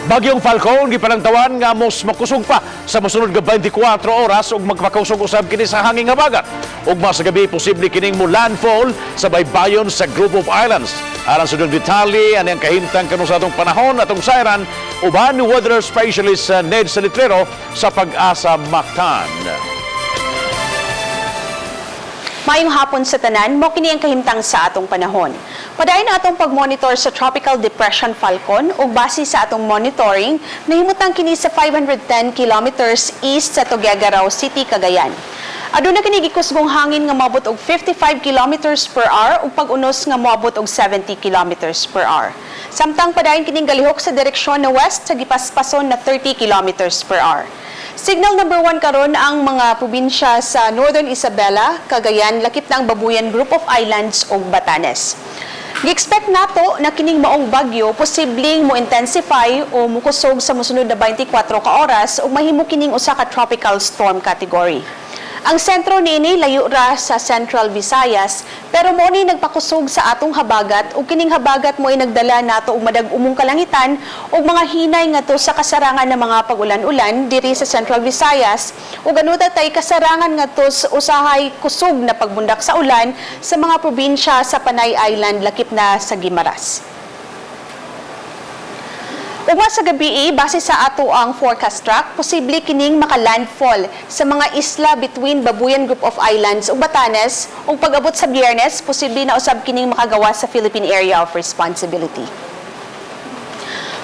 Bagyong Falcon gipalantawan nga mos makusog pa sa mosunod nga 24 oras ug magpakusog usab kini sa hangin nga habagat. Ugma sa gabi, posible kining mo landfall sa baybayon sa Group of Islands. Alang sa detalye ani ang kahimtang kanus-a atong panahon, atong sayran uban ni weather specialist Ned Salitrero sa Pag-asa Mactan. Maayong hapon sa tanan, mao kini ang kahimtang sa atong panahon. Padayon ang atong pag-monitor sa Tropical Depression Falcon ug base sa atong monitoring, nahimutang kini sa 510 kilometers east sa Tuguegarao City, Cagayan. Aduna kini gikusgong hangin nga moabot og 55 kilometers per hour ug pag-unos nga moabot og 70 kilometers per hour. Samtang padayon kining galihok sa direksyon na west sa gipaspason na 30 kilometers per hour. Signal number 1 karon ang mga probinsya sa Northern Isabela, Cagayan, lakip na ang Babuyan Group of Islands ug Batanes. Gi-expect nato na kining maong bagyo posibleng mo intensify o mukusog sa mosunod na 24 ka oras ug mahimo kining usa ka tropical storm category. Ang sentro niini layo ra sa Central Visayas, pero mo ni nagpakusog sa atong habagat ug kining habagat mo'y nagdala nato og madag-umong kalangitan ug mga hinay ngadto sa kasarangan ng mga pag-ulan-ulan diri sa Central Visayas ug anuta tay kasarangan ngadto sa usahay kusog na pagbundak sa ulan sa mga probinsya sa Panay Island, lakip na sa Guimaras. Ugma sa gabi, base sa ato ang forecast track, posible kining maka-landfall sa mga isla between Babuyan Group of Islands ug Batanes ug pag-abot sa Biyernes, posible na usab kining makagawas sa Philippine Area of Responsibility.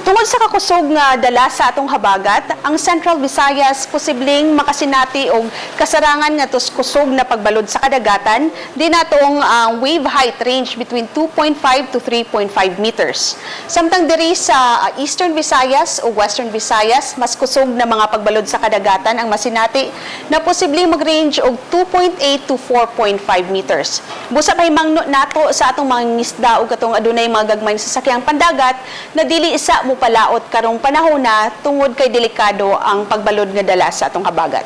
Tungod sa kakusog nga dala sa atong habagat, ang Central Visayas posibleng makasinati og kasarangan nga kusog na pagbalod sa kadagatan, di natong ang wave height range between 2.5 to 3.5 meters. Samtang diri sa Eastern Visayas o Western Visayas, mas kusog na mga pagbalod sa kadagatan ang masinati na posibleng mag-range og 2.8 to 4.5 meters. Busa pahimangno nato sa atong mga ngisda ug katong adunay mga gagmay sa sakyang pandagat na dili isa mo palaot karong panahon na tungod kay delikado ang pagbalod nga dala sa atong habagat.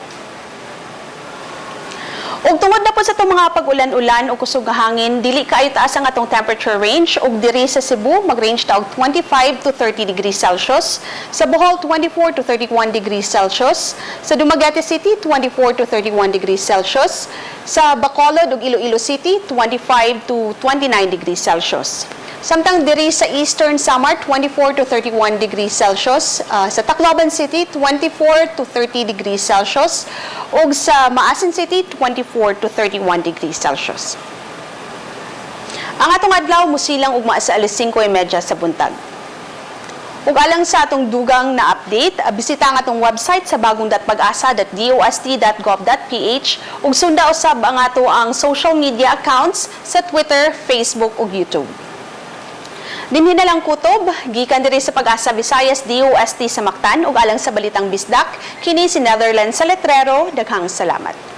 Ug tungod na po sa atong mga pag-ulan-ulan o kusog nga hangin, dili kaayo taas ang atong temperature range ug diri sa Cebu mag-range ta og 25 to 30 degrees Celsius, sa Bohol 24 to 31 degrees Celsius, sa Dumaguete City 24 to 31 degrees Celsius, sa Bacolod ug Iloilo City 25 to 29 degrees Celsius. Samtang diri sa Eastern Samar 24 to 31 degrees Celsius, sa Tacloban City 24 to 30 degrees Celsius ug sa Maasin City 24 to 31 degrees Celsius. Ang atong adlaw musilang ugma sa alas 5:30 sa buntag. Ug alang sa atong dugang na update, bisita ang atong website sa bagong.pagasa.dost.gov.ph ug sunda usab ang ato ang social media accounts sa Twitter, Facebook ug YouTube. Dinhi na lang kutob, gikan diri sa Pag-asa Visayas DOST sa Mactan ug alang sa Balitang Bisdak, kini si Netherlands sa Letrero, daghang salamat.